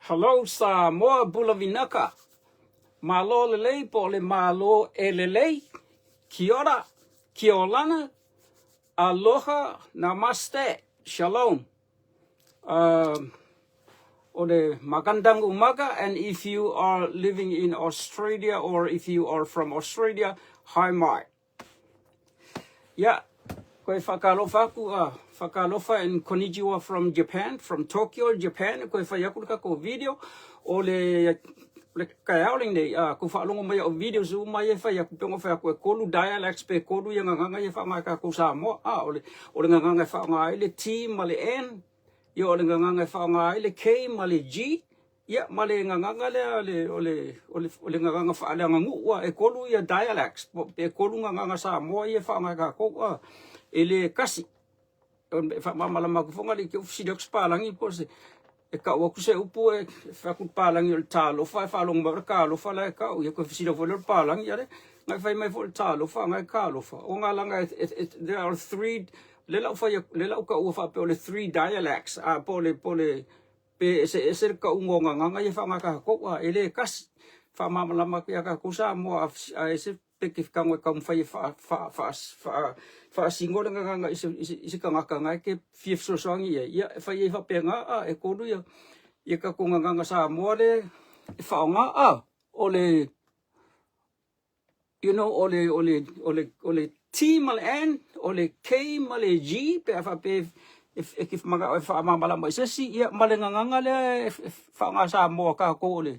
Hello Samoa Bula Vinaka. Malo lelei po o le malo e lelei. Kia ora, kia olana, aloha, namaste, shalom. O le magandang umaga, and if you are living in Australia or if you are from Australia, hi mai. Ia, koe whakalofa aku, whakalofa and konnichiwa from Japan, from Tokyo, Japan, koe whai aku le kako video o le le kaeao lenei, ku whaalongo mai au videos u mai e whai aku, pengo whai aku e kolu dialects pe kolu ia nganganga ia whaangai kākou Samoa, o le, o le nganganga e whaonga ai le T ma le N, ia o le nganganga e whaonga ai le K ma le G, Ia, ma le gagaga lea o le, o le, o le, o le gagaga faaleaganuʻu, a e kolu ia dialects, e kolu gagaga Samoa ia e faaaoga e kākou, a e le kasi. E faamalamalama atu foi le ke fesili atu se palagi po o se e kau atu se upu e fai atu le palagi o le talofa e faalogo mai o le talofa la e kau ia toe fesili atu foi lea o le palagi ia le na e fai mai foi o le talofa na e talofa o ngā langa e, there are three le lau fai le lau kaua faapea o le three dialects a po le po le Pe eseese le kauga o gagaga ia e faaaoga e kākou, a e le kasi. Faamalamalama atu iā kākou Samoa a ese pe ke tago e taumafai e faasino le gagaga i se tagata na e te fia fesoasoani i ai, ia e fai ai faapena, a e tolu ia tatou gagaga Samoa lea e faaaoga, a o le You know, o le, o le, o le, o le T ma le N, o le K ma le G, pe a faapea e, e ke manao e faamalamalama i se isi, ia, ma le gagaga lea e, e faaaoga Samoa kākou o le,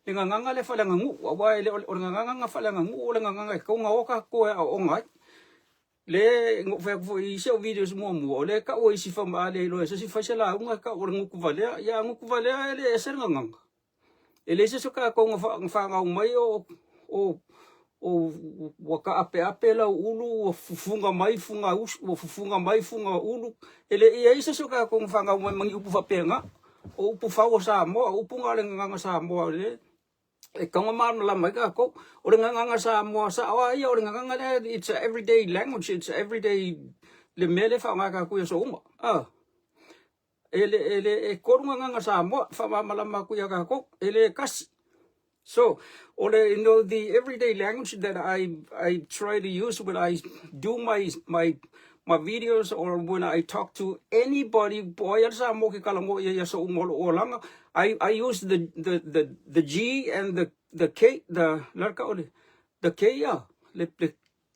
le gagaga lea faaleaganuu, aua e le o le gagaga na faaleaganuu o le gagaga e tatau ona o kākou e aooga ai. Le, na ou fai atu foi i isi au videos muamua, o lea e tau e isi fai mai, a le iloa e se isi fai se lauga e tau o le gutu valea, ia a gutu valea e le ese le gagaga. E leai se isi o kākou na fanau mai o ua taapeape lau ulu, ua fufuga mai fuga usu, ua fufuga mai fuga ulu. E le i i ai se isi o kākou na fanau mai ma ni upu faapena. O upu fau a Samoa, o upu na o le gagaga Samoa o lea e tatau ona malamalama ai kākou. O le gagaga Samoa sao lava ia, o le gagaga lea, it's a everyday language, it's a everyday, le mea lea e faaaoga e kākou i aso uma. E le, e le, e kolu gagaga Samoa, faamalamalama atu iā kākou, e le kasi. So, o le, you know, the everyday language that I try to use when I do my, my, my videos or when I talk to anybody, po o ai lava le Samoa ke talanoa i ai i aso uma o lou olaga, I, I use the, the, the, the G and the, the K, the, le a le tau o le, the K, le, le,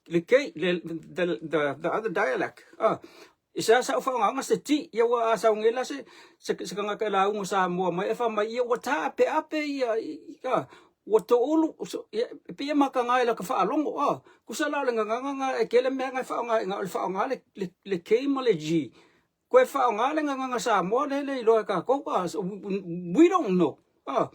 Le K, le, the, the, the other dialect. Ah, e sea sa faaaogaina se T, ia ua a sau nei la se, se, se tagata e lauga Samoa mai e fai mai, ia ua taapeape ia, ah, ua toulu, so, ia, e pei e makaga i laka faalogo, ah, tusa la o le gagaga na e tele mea na e faaaoga ai, na o le faaaoga le, le, le K ma le G. Koe faaaoga le gagaga Samoa lea e le iloa e kākou, ah, we don't know, ah.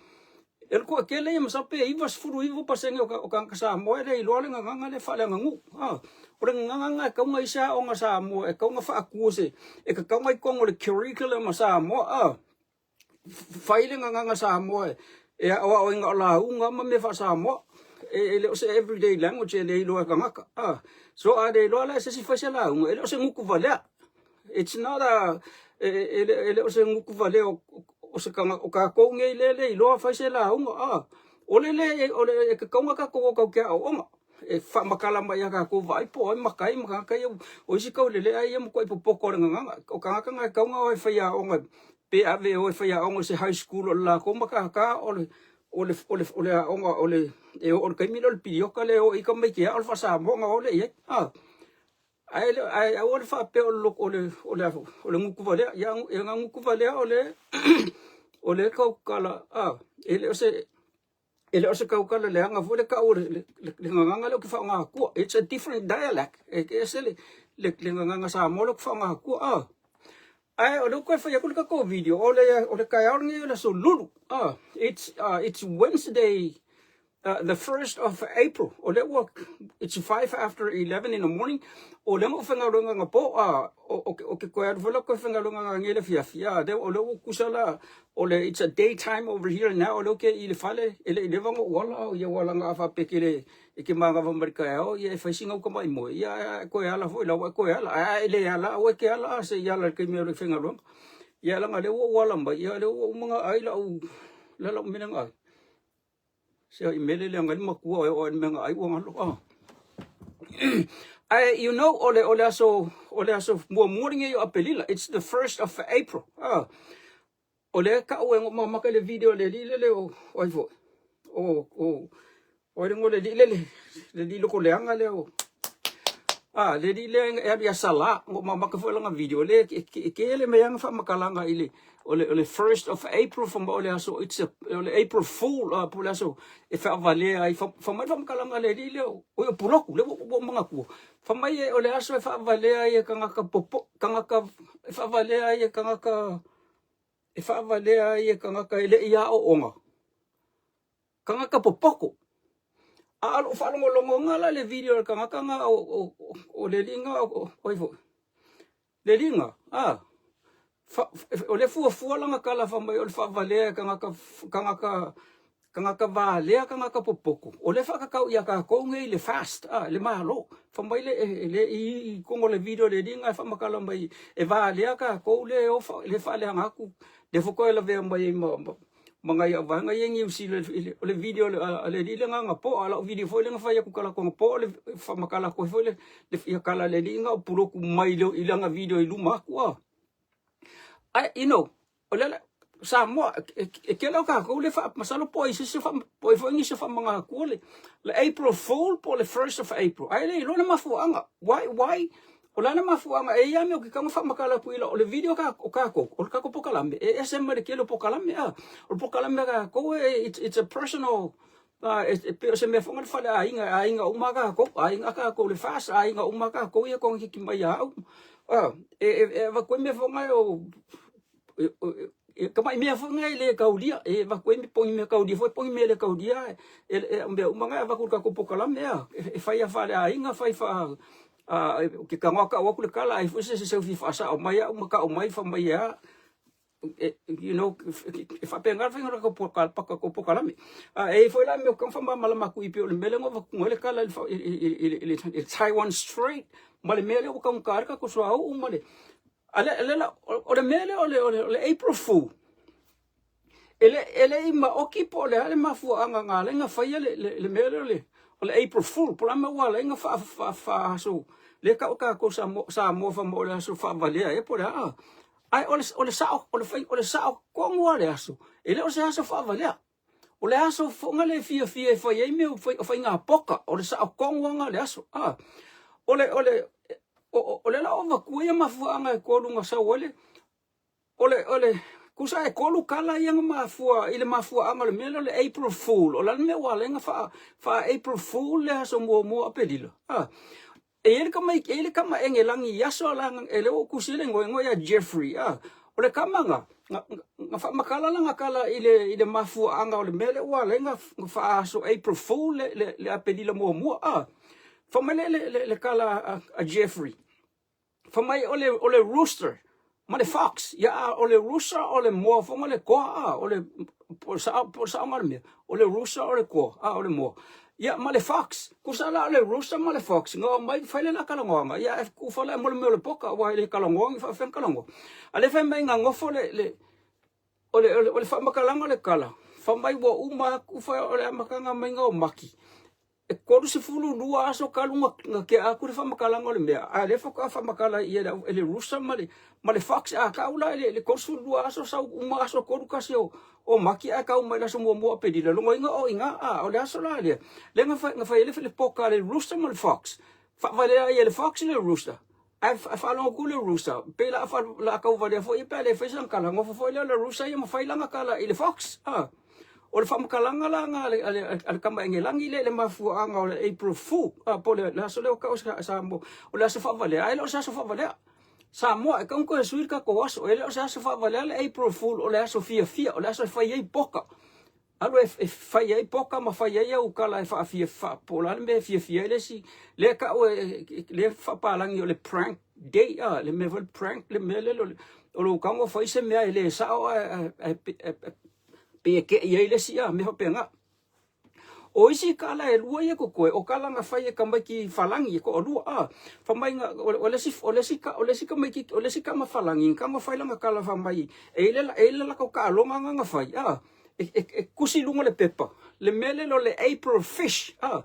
E le toatele ia masalo pe 99% o, o tagata Samoa e le iloa le gagaga lea faaleaganuu, ah. O le gagaga lena e tatau ona i ai se aoga Samoa, e tatau ona faatua se, e tatau ona i totonu o le curriculum a Samoa, ah. Fai le gagaga Samoa e aoaoina o lauga ma mea faa-Samoa. E le o se everyday language e le iloa e tagata. Ah, so a le iloa la e se isi fai se lauga, e le o se gutu valea. It's not a, e le o se gutu valea o se tagata, o kākou nei lea e le iloa fai se lauga. Ah, o le le, o le, e tatau ona kākou o tatou te aoaoga. E faamatala mai iā kākou vaai po o ai makai ma tagata ia, o isi taulelea ia matuai popoto o le gagaga. O tagata na e tatau ona o e faiaoga Pe ave e oe faiaoga i se high school o le lakou matata o le o le o le o le aoga o le e oo i le taimi lea o le pilioka lea e oo i ai tamaiti e ao le faa-Samoa ona o lea i ai a. Ae le ae aua le faapea o le o le o le o le gutu valea ia e na gutu valea o le o le taukala a e le o se e le o se taukala leaga foi le tau o le le gagaga lea ou te faaaoga atua. It's a different dialect. E ese le le le gagaga Samoa lea ou te faaaoga atua a. Ae o lea ua toe fai atu le tatou video o le o le taeao lenei o le aso Lulu. It's it's Wednesday the 1st of April. O lea ua it's 5 after 11 in the morning. O lea na ou faigaluega anapo o ke toe alu foi la toe faigaluega ananei i le afiafi. O lea ua tusa la o le it's a day time over here now. O lea ou te i le fale e le i leva ona ou ala ia ua ala a faapea e le e te manava mai le taeao ia e fai sina uta mai moe ia ae toe ala foi la ua e toe ala ae a e le ala aua e te ala a se i ala i le taimi e alu ai i le faigaluega. Ia leaga o lea ua ou ala mai ia o lea ua uma ona ai lau. le a lau mea lea na ai. Se i mele lea ngai matua e o le mea na ai ua galo. Ah. Ae you know o le aso muamua lenei o Aperila. It's the 1st of April. Ah. O lea ka'u e mamaka i le video le alii lele o ai foi. O ai le le alii lele le alii loko leaga lea o le alii lea e alu ia Salā ngo mamaka foi lana video le e kele mea anga faamatalaga i le o le 1st of April fa o le aso it's a o le April Fool po o le aso e faavalea ai fa mai faamatalaga le alii lea o o Puloku le ua manatua fa mai o le aso e faavalea ai e tagata popo tagata e faavalea ai e tagata e faavalea ai e tagata e le i aoaoga tagata popoko. A o lou faalogologoga la le video le tagata na o le liga o ai foi le liga o le fuafua lana tala fai mai o le faavalea e tagata tagata tagata valea tagata popoko o le faatatau ia tatou nei le fast le malo fai mai le le i kogo le video le liga e faamatala mai e valea tatou le o le faaleaga atu le foi toe lavea mai ai ma nai au vaega ia i Niu Sila o le video a le alii le agaga po a lau video foi lea na fai atu kala atu po le faamatala atu ai foi le ia kala le alii na o Puloku mai i lana video i luma atu ae you know o le Samoa e kele o tatou le masalo po ai se isi po ai foi nisi o faamagana atua le April Fool po o le 1st of April ae le iloa le mafuaaga why o le a le mafuaaga e i ai mea o ke tago faamatala atu i o le video ka o tatou o le tatou polokalame e ese ma le tele o polokalame o le polokalame a tatou it's a personal e pei o se mea foi le faleaiga e aiga uma tatou aiga tatou le FAST aiga uma tatou ia konekiti mai ia au e avatu ai mea foi o e tama'i mea foi nei le taulia e avatu ai po o ni mea taulia foi po o ni mea le taulia e mea uma na e avatu i le tatou polokalame e fai a faaleaiga fai faa ke tago a ka'u atu le kala ai foi se se fia faasa'o mai a'u ma ka'u mai fai mai e a you know e faapena le faiga o le tatou polokalame e i ai foi la mea o tago faamalamalama atu i pei o le mea lea na ou avatuina ai le kala i le Taiwan Strait ma le mea lea ua taugata ai le tatou suauu ma le o le mea lea o le April Fool e le i maoti po o le a le mafuaaga na ala ai ona faia le mea lea o le April Fool po o le a le mea ua ala ai ona faaso lea e tau e tatou Samoa fai mai o le aso faavalea ea po o le a ae o le sao o le fai o le sao tonu lava o le aso e le o se aso faavalea. O le aso foga le fiafia e fai ai mea o faiga poka, o le sao tonu lava o le aso. O le o le o le la o avatua ia mafuaaga e tolu na sau ai le o le tusa e tolu kala ia na mafua i le mafuaaga o le mea lea o le April Fool. O le a le mea ua ala ai ona faa April Fool le aso muamua o Aperila. E i ai le kama e i ai le kama Engelagi i aso la e le ua tusi ai le igoa igoa ia Jeffrey o le kama na na faamatala lana tala i le mafuaaga o le mea lea ua ala ai ona faaaso April Fool le Aperila muamua fai mai le tala a Jeffrey fai mai o le rooster ma le fox ia o le rooster o le moa foi ma le koa o le po o le saoga o le mea o le rooster o le koa o le moa ia ma le fox tusa la o le rooster ma le fox na omai fai le la talanoaga ia e tufa la mo le mea o le poka aua e le talanoa ni faafefea ona talanoa a lea fai mai na nofo le o le faamatalaga o le tala fai mai ua uma atu fai o le amataga mai o Maki e 32 aso talu na tea atu le faamatalaga o le mea, a o lea faatoa faamatala i e le rooster ma le fox. A tau la i le 32 aso sau uma aso tolu tasi o Maki ae tau mai le aso muamua o Aperila, lona uiga o i ina, a o le aso la lea, lea na fai ai le poka a le rooster ma le fox, faavalea ai e le fox le rooster, ae faalogo atu le rooster, pei la a tauvalea foi ia pe a le fai sana tala, nofo foi lea o le rooster ia ma fai lana tala i le fox, a. O le faamatalaga la na a le tama Engelagi lea i le mafuaaga o le April Fool, po o le aso lea ua tau e Samoa, o le aso faavalea, ae le o se aso faavalea. Samoa, e tatau ona toe sui le tatou aso, e le o se aso faavalea le April Fool, o le aso fiafia, o le aso e fai ai poka. Alu e fai ai poka ma fai ai au tala e faafia, po o le a le mea e fiafia ai le isi, lea e tau e, lea e faapalagi o le prank day, le mea foi le prank, le mea lea o lou tago fai se mea e le sao ae pei e tei ai le isi mea faapena. O isi kala e lua ia totoe, o kala na fai e tamaiti falagi e toalua fai mai o le isi o le isi o le isi tamaiti o le isi tama falagi na tago fai lana kala fai mai e i ai le latou taaloga na na fai. e tusi i luga o le pepa le mea lea o le April Fish, a,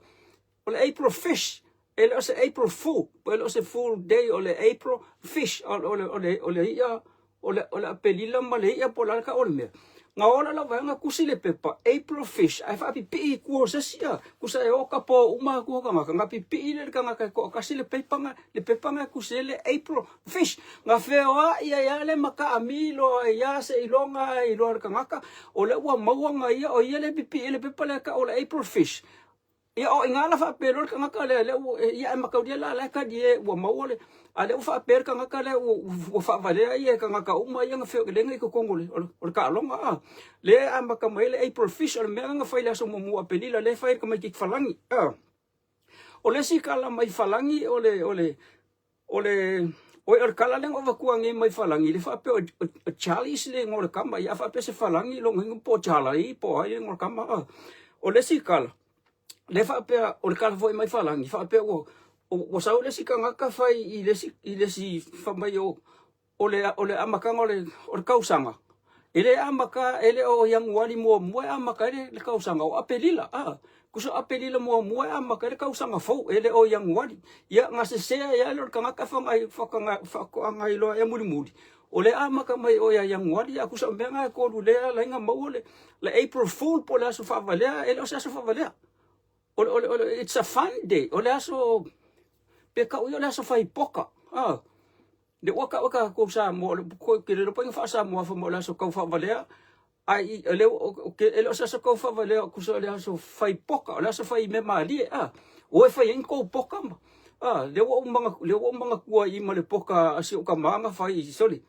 o le April Fish, e le o se April Fool, e le o se Fool Day, o le April Fish, o le i'a, o le Apelila ma le i'a po o le a le tau o le mea. Na ola lau vaega tusi le pepa April Fish ae faapipii i tua o se isi a, tusa e o tapo uma atu o tagata, na pipii lea e le tagata e toatasi le pepa na, le pepa na e tusi ai le April Fish. Na feoai ai lava le mataamilo ai lava seiloga e iloa e le tagata o lea ua maua na ia, o ia lea e pipii ai le pepa lea e tau o le April Fish. Ia o i ina la faapea loa le tagata lea, lea ua, ia ae mataulia la la e talie ua maua le, a lea ua faapea le tagata lea ua faavalea ia e tagata uma ia na lea i totonu o le taaloga a. Lea e amata mai ai le April Fish, o le mea na fai i le aso muamua o Aperila lea e fai e le tamaitiiti falagi a. O le isi tala mai falagi o le, o le, o le, oi o le tala lea na ou avatua nei mai falagi, le faapea o Charlies le igoa o le tama, ia a faapea se falagi lona uiga po o Charlie po o ai le igoa o le tama a. O le isi tala, lea faapea o le tala foi mai falagi, faapea ua sau le isi tagata fai i le isi fai mai o le amataga o le tausaga, e le amata, e le o Ianuari muamua e amata ai le tausaga, o Aperila, a. Tusa o Aperila muamua e amata ai le tausaga fou, e le o Ianuari. Ia, na sese ai lava lea o le tagata faatoaga iloa ea mulimuli, o lea e amata mai o ia Ianuari, a tusa o mea na e tolu lea e ala ai ona maua le April Fool po o le aso faavalea, e le o se aso faavalea. It's a fun day, o le aso, pe tau ia o le aso fai poka, a. Le ua tau e tatou Samoa, o le le iloa pe na faa-Samoa fai mai o le aso tau faavalea, ae e le o se aso tau faavalea, tusa o le aso fai poka, o le aso fai mea malie, a. O e fai ai ni tou poka ma, a, lea ua ou manatua i i ma le poka a si ou tama na fai, sole,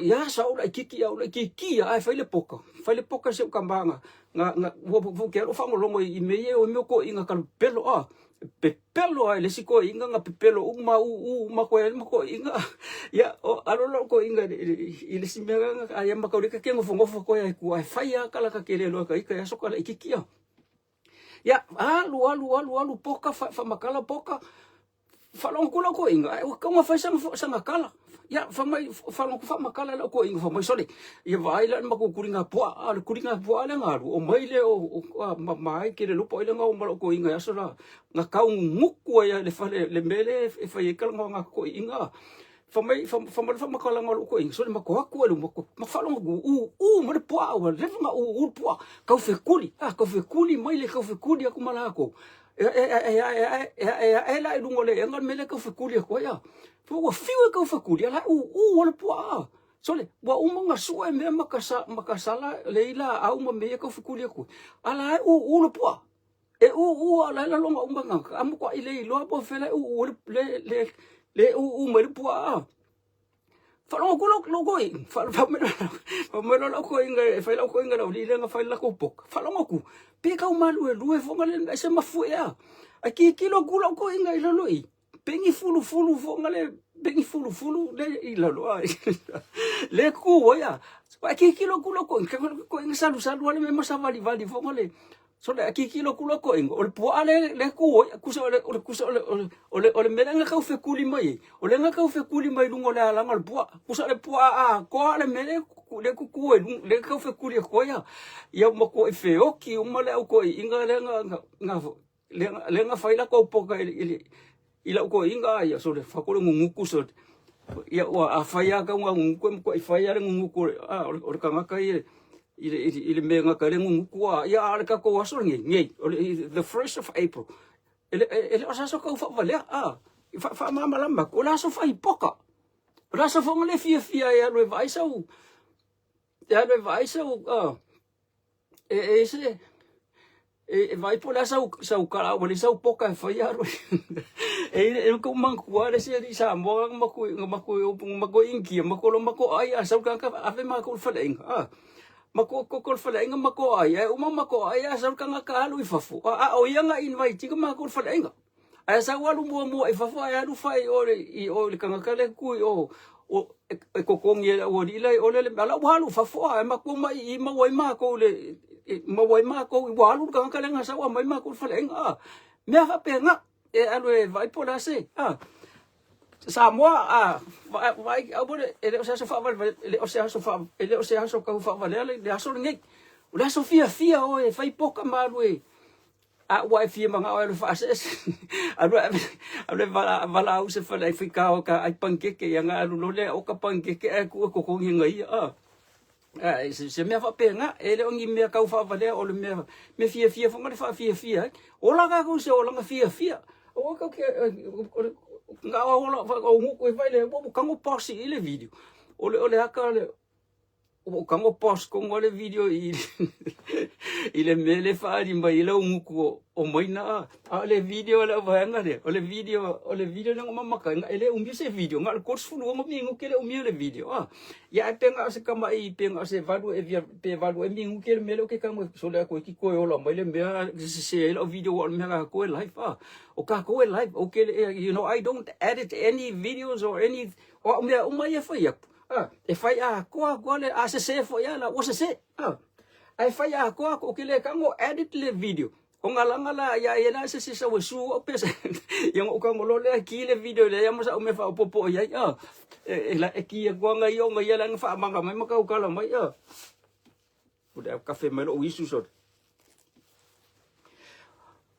ia sa ou laitiiti a ou laitiiti lava ae fai le poka, fai le poka a si ou tama na, ua ke alu faalogologo i mea ia o mea o toeaiina talapelo, a, pepelo lava i le isi toeaiina na pepelo uma uu uma atu ai ma toeaiina. Ia, o alo lou toeaiina i le isi mea lea, ae mataulia ta te nofonofo atu ai i tua ae fai lava tala ta te le iloa e ta ita i aso ta laitiiti a. Ia, alu alu alu alu poka faamatala poka, faalogo atu lau toeaina, ae ua tatau ona fai sana tala. Ia, fai mai, faalogo atu faamatala lau toeaina, fai mai, sole, ia vaai la i le matou tuliga puaa, a o le tuliga puaa lea na alu, omai lea o ma ai ke le iloa po o ai lea na o ma lou toeaina i aso la, na taugugutu ai lava i le fale, le mea lea e fai ai talanoaga a toeaiina. Fai mai, fai mai le faamatalaga o lou toeaina, sole, matou o atu ai i luma, matou faalogo atu, uu mai le puaa, ua leva ona uu le puaa, tau fekuli, a, tau fekuli mai le tau fekuli atu ma latou. E ae la i luga o le eega le mea lea e tau fekuli atu ai, a. Ua fiu e tau fekuli, a o la e uu lava le puaa. Sole, ua uma ona sue mea ma kasala le i laau ma mea ia e tau fekuli atu ai, a o la e uu le puaa. E uu a o la e laloga uma tagata, a matuai le iloa po o fea la e uu ai le uu mai le puaa. Faalogo atu lou toeaina, fai mai loa lau toeaina e fai lau toeaina i le aualii lea na fai le latou poka, faalogo atu, pe tau maluelue foi lea ai se mafuie ea. Ae tilotilo atu lau toeaina i lalo i i, pei ni fulufulu foi lea, pei ni fulufulu lea i lalo a, lea e tu ai a. Ae tilotilo atu lau toeaina, toeaina salusalu lava le mea ma savalivali foi lea. Sole, ae tilotilo atu lau toeaina, o le puaa lea e tu ai, tusa o le mea lea na tau fekuli mai ai, o lea na tau fekuli mai luga o le alaga o le puaa. Tusa o le puaa atoa le mea lea e tutu ai luga, lea e tau fekuli atu ai a. Ia ua matuai feoti uma le au toeaiina lea na fai latou poka i lau toeaina, ia sole, fai atu le gugutu sole. Ia ua a fai lava tau gugutu e matuai fai lava le gugutu o le tagata ia i le mea e gata ai le gugutu a. Ia a o le tatou aso lenei, nei, o le the 1st of April, e le o se aso tau faavalea, a, faamalamalama atu, o le aso fai poka. O le aso foi lea e fiafia e alu e vaai sau, e alu e vaai sau, e se, e vaai po o le a sau kala ua leai sau poka e fai alu e kou manatua le isi alii Samoa na matou Initia matou loa matou ai a sau le tagata ave matou i le faleaiga a matou koko i le faleaiga matou ai ae uma matou ai a sau le tagata alu i fafo a o ia na invite ina matou i le faleaiga ae sau alu muamua i fafo ae alu fai i o i le tagata lea e tu i o e totogi e le aualii la i o le mea la ua alu i fafo ae matou mai i i maua ai matou i le maua ai matou ua alu le tagata lea na sau aumai matou i le faleaiga a mea faapena e alu e vaai po o le a se a Samoa a vaai aua le e le o se aso faavalevale e le o se aso e le o se aso tau faavalea le aso lenei. O le aso fiafia oe e fai poka ma alu e a ua e fia manao e alu e faaeseese alu e alu e valaau i se fale ai faikao e ka ai panikeke ia ona alu loa lea e oka panikeke ae tuu e totogi e ia a. A, se mea faapena, e le o ni mea tau faavalea o le mea, mea fiafia foi le faafiafia ai. Ola tatou i se olaga fiafia. Aua tatou te, na o ola, o gutu e fai le, ua tago pause i le video. O le, o le ata o le, ua ou tago pause tonu lava le video i i le mea lea e faaali mai ai lau gutu o maina a. A o le video a le auvaega lea, o le video, o le video lea na mamaka ai, e le umia se video, na o le 36 minute le umia o le video a. Ia ae pe na o se tama'i pe na o se valu e via pe valu e minute le mea lea ou te tago e sole atu ai toeitiiti ola mai le mea e sese ai lau video aua o le mea a tatou e live a. O tatou e live ou te le you know I don't edit any videos or any o au mea uma ia e fai atu a e fai atoa atu lava le a sese foi lava la ua sese a. Ae fai atoa atu ou te le tago edit le video O galaga la ia ia la se se sa ua su au pesa ia ngo ka ngolo le ki le video le ia ma sa me fa popo ia ia e la e ki ko nga io nga ia la nga fa manga mai ma ka kala mai ia o le kafe mai lo isu so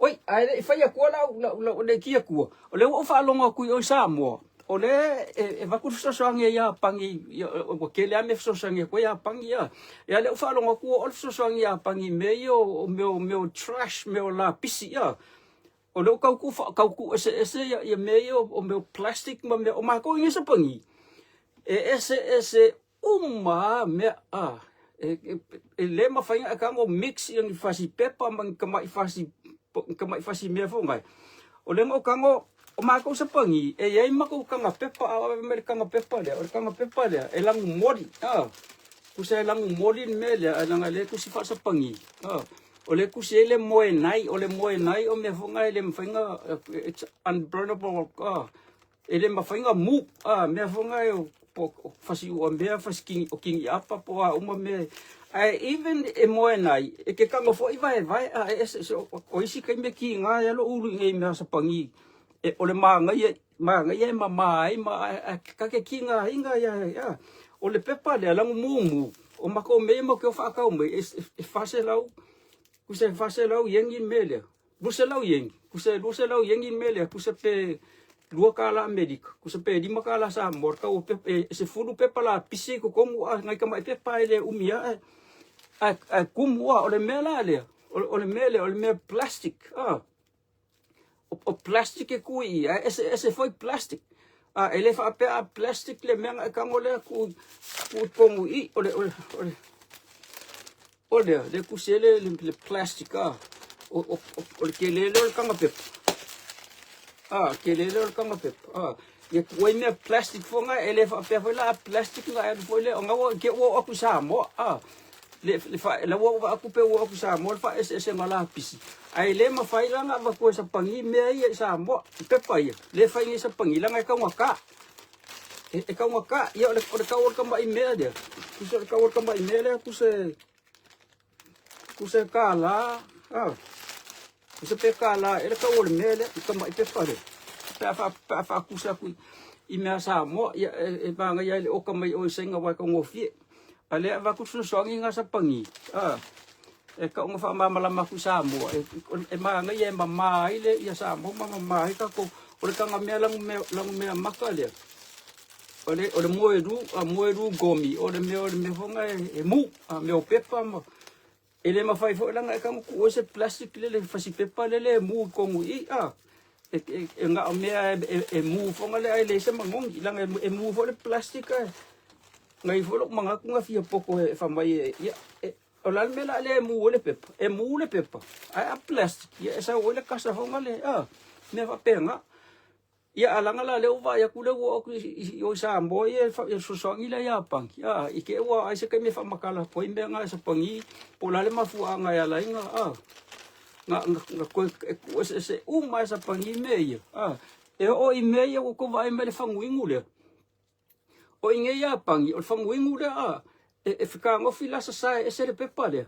Oi, ae le i fai akua lau, lau, lau, le ki akua. O le ua ou faalogo atu i o i Samoa, o le e, e avatu le fesoasoani e Iapani, ua tele lava mea e fesoasoani atu ai Iapani ia. Ia lea ua faalogo atu ua oo le fesoasoani a Iapani i mea ia o mea o mea o trash, mea o lapisi ia. O lea ua tau tuu tau tuueseese ia, ia mea ia o mea o plastic ma mea o matou i nei Sapani, e eseese uma lava mea a. E, e, e le mafai ona e tago mix ia ni fasi pepa ma ni tamai fasi ni tamai fasi mea foi nai. O lea na ou tago o matou Sapani e i ai matou taga pepa a ave mai le taga pepa lea, o le taga pepa lea e lanu moli a. Tusa e lanu moli le mea lea ae leaga lea e tusi faasapani a. O lea e tusi ai le moenai, o le moenai o mea foi na e le mafai ona it's unburnable a. E le mafai ona mu a mea foi na e po o fasi ua mea fasi kini o kini apa po o a uma mea ae even e moe nai e ke tago foi vaevae a e ese so o isi taimi e kiga ai lou ulu i nei mea sapagi e o le manaia manaia e mama ai ma ae ta te kigaina ia ia o le pepa lea lanu mumu o matou mea ia matou te o faatau mai e 400 tusa e 400 ieni le mea lea. 200 ieni, tusa e 200 ieni le mea lea, tusa pe $2 Amerika, tusa pe $5 Samoa, le tau o pepa, e 10 pepa lapisi i totonu a nai tamai pepa e le umi lava ae, ae kumu lava. O le mea la lea, o le mea lea, o le mea plastic, a, o plastic e tu i i, ae eseese foi plastic. A, e le faapea a plastic le mea na e tago lea tuu i totonu i i, o le, o le, o le, O lea, le kusi ai le, le, le plastic a. O, o, o, o le tele lea o le taga pepa. A, tele lea o le taga pepa. A, ia tuu ai mea plastic foi na, e le faapea foi la a plastic na e alu foi lea, o na ua, ke ua oo atu i Samoa. A, le, le fa, la ua ou vaai atu pe ua oo atu i Samoa le faaeseesega o lapisi. Ae le mafai la ona avatu e sapagi mea ia i Samoa, i pepa ia, le fai nei sapagi, leaga e taugata. E taugata, ia o le, o le tau o le tamai mea lea, tusa o le tau o le tamai mea lea, tusa e, tusa e $1, a, tusa pe $1 ea le tau o le mea lea, le tamai pepa lea, pe a, fa, pe a faatusa atu i, i mea Samoa, ia e, e manaia ai le oka mai o i Saina aua e taugofie. A lea e avatu le fesoasoani i gasapagi, a, e tau ona faamalamalama atu i Samoa, e, e manaia e mama ai le ia Samoa ma mama ai tatou. O le taga mea lanu mea, lanu mea maka lea, o le, o le moelu, a moelu gomi, o le mea, o le mea foi e, e mu, a mea o pepa ma, e le mafai foi lana e tago tuu ai se plastic lele, fasi pepa lele e mu i tonu i i, a, e, e, e na o mea e, e, e mu foi lea e leai se magogi, leaga e, e mu foi le plastic ae, nai foi lou manatu na fia poto e fai mai e, ia, e, O le a le mea o le a le mu ai le pepa? E mu le pepa, ae a plastic, ia e sau ai le kasa foga le, a, mea faapena. Ia a laga la lea ua vaai atu lea ua oo atu i o i Samoa ia e fesoasoani lea ia Pagi, a, i te i ua ai se taimi e faamatala atu ai mea na e sapagi, po o le a le mafuaaga e ala ai na, a, na, na, na toe e tuueseese uma lava e sapagi mea ia, a. E oo i mea ia ua outou vaai mai i le faguinu lea, O i nei Iapani, o le faguinu lea a, e, e fetagofi la sasae ese le pepa lea.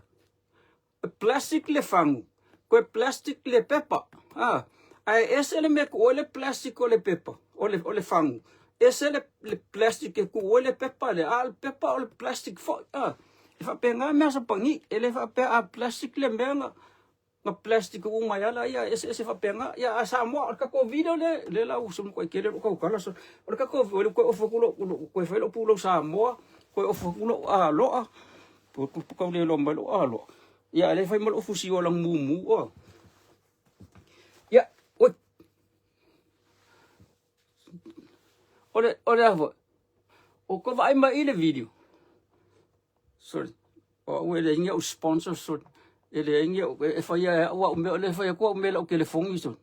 E plastic le fagu, toe plastic le pepa. A, ae ese le mea e tuu ai le plastic o le pepa, o le, o le fagu. Ese le, le plastic e tuu ai le pepa lea, a o le pepa o le plastic foi. A, E faapena mea sapagi, e le faapea a plastic le mea na na plastic uma ai ala ia eseese faapena. Ia a Samoa o le tatou video le le la ua matua tele lou tautala so o le tatou o le toe ofu atu lou toe fai lou pulou Samoa, toe ofu atu lou aloa, tau le iloa mai lou aloa. Ia a le fai ma lou fusi o lana mumu oa. Ia, oi. O le a foi? O ko vaai mai i le video. Sorry. O au e leai ni au sponsor so e leai ni au e faia e au au mea o le fai atu au mea i lau telefoni so.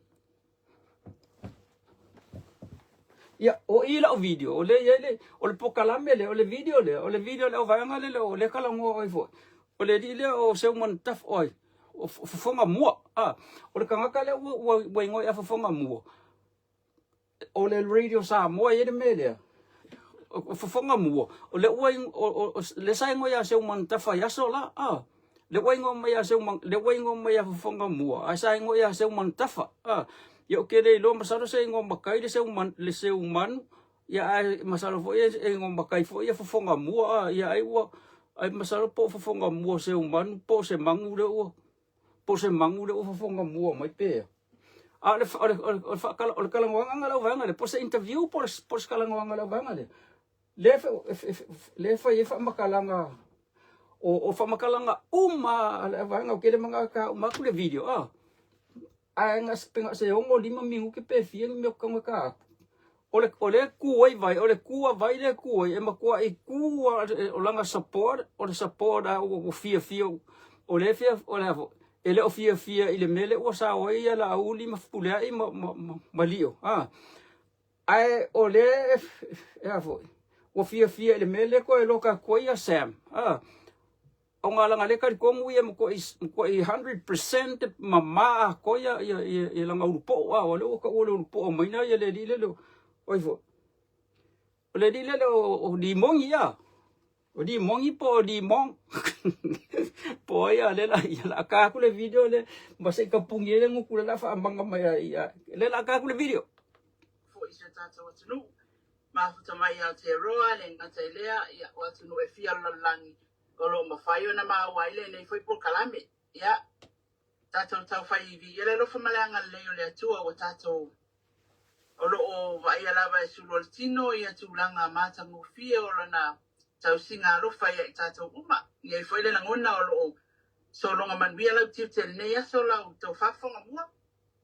Ia, o i lau video, o le i ai le, o le pokalame lea, o le video lea, o le video le auvaega lea, o le talanoa ai foi. O le alii lea o Seumanutafa, oi, o Fofoga Mua. Ah, o le tagata lea ua igoa ia Fofoga Mua. O le Radio Samoa e i ai le mea lea. O Fofoga Mua, o lea ua lea sa igoa ia Seumanutafa i aso la. Ah, lea ua igoa mai ia lea ua igoa mai ia Fofoga Mua, ae sa igoa ia Seumanutafa. Ah, ia ou te le iloa masalo se igoa matai le le Seumanu, ia ae masalo foi e igoa matai foi ia Fofoga Mua. Ah, ia ai ua ai masalo po o Fofoga Mua Seumanu po o se manu lea ua po o se manu lea ua fofoga mua mai pe a o le o le o le faakala o le talanoaga na lau vaega lea po o se interview po o se talanoaga lau vaega lea lea lea fai ai faamatalaga o faamatalaga uma a le vaega o kele mga uma atu le video a ae na pe na se 65 minute pe fia ni mea o ka atu o le ku ai vai o le ku a vai le ku ai e matua i ku o lana support o le support a ua fiafia o le fia o le e le o fiafia i le mea lea ua sao ai ia Laauli ma Fepuleai ma Lio a ae o le e a foi ua fiafia i le mea lea toe loka atu ai ia Sam a o ngā langa le talitonu ia matuai 100% mamā atoa ia ia ia ia lana ulupo'o a o lea ua taua le ulupo'o mai na ia le alii lele oi foi o le alii lele o Limoni ia o Limoni po o Limon po ai a le la ia la ka atu le video le ma se i tapuni ai le gutu le la faamaga mai ai ia le la ka atu le video. Foi i si o tatou atunuu. Mafuta mai i Aotearoa, le gata i lea, ia, o atunuu e fia o le lalolagi o lo o mafai ona maua ai lenei foi polokalame. Ia, tatou taufai viia le alofa ma le agalelei o le Atua ua tatou o lo o vaaia lava e sulu o le tino ia tulaga matagofie o lana tausiga alofa ia i tatou uma. E i ai foi le lagona o lo o sologa manuia lau tiute i lenei aso lau tou faafofoga mua.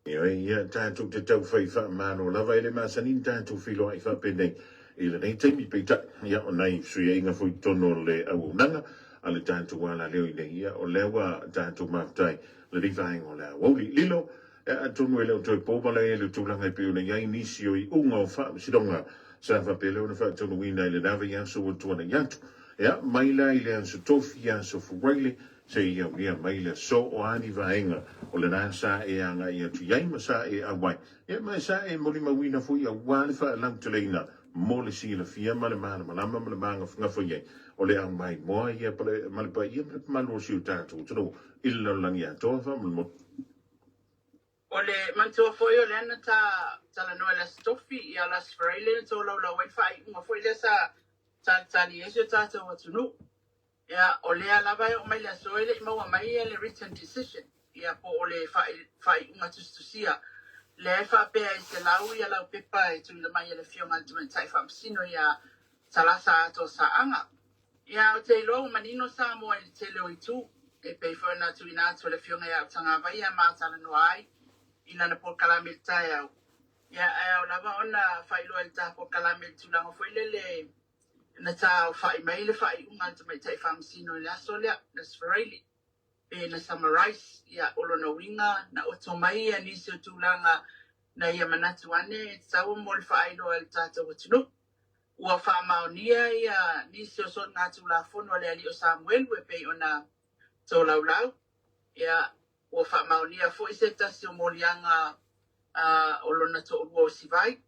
Ioe, ia tatou te taufai faamalo lava e le masani ni tatou feiloai faapenei i lenei taimi. Peitai, ia, o nai fesuiaiga foi i totonu o le auaunaga a le tatou alaleo i nei, ia, o lea ua tatou mafuta ai lenei vaega o le aoauli. Lilo, ia, atonu e le o toe po ma le le tulaga e pei ona i ai nisi o iuga o faamasinoga sa faapea lea ona faataunuuina i lena vaiaso ua tuanai atu. Ia, mai la i le Aso Tofi, Aso Faraile, Se i aulia mai le aso o a ni vaega o lena sa e agai atu i ai ma sa e auai, ia ma e sa e molimauina foi auā le faalauteleina mo le silafia ma le malamalama ma le magafagafa i ai o le aumaimoa ia ma le paia ma le mamalu o si o tatou atunuu i le lalolagi atoa. Faamolemole. O le manatua foi o lea na ta talanoa i le Aso Tofi, ia o le Aso Faraile na tolaulau ai le faaiuga foi lea sa talitali ai si o tatou atunuu. Ia, o lea lava e oo mai le aso e le i maua mai le written decision, ia po o le faaiuga tusitusia. Lea e faapea e 100 ia laupepa e tuuina mai e le Afioga i le Tamaitai Faamasino ia Salasa Atoa Saaga. Ia, ou te iloa ua manino Samoa i le tele o itu, e pei foi ona tuuina atu e le Afioga ia Autagavaia ma talanoa ai i lana polokalame i le taeao. Ia, ae ao lava ona faailoa i le ta polokalame i le tulaga foi lele na taaofai mai le faaiuga a le tamaitai faamasino i le aso lea, le Aso Faraile, pe na summarise, ia, o lona uiga, na oto mai ia nisi o tulaga na ia manatu ane e tatau mo le faailoa i le tatou atunuu. Ua faamaonia ia nisi o soligatulafono a le alii o Samuelu e pei ona tolaulau, ia, ua faamaonia foi se tasi o moliaga o lona toalua o Sivai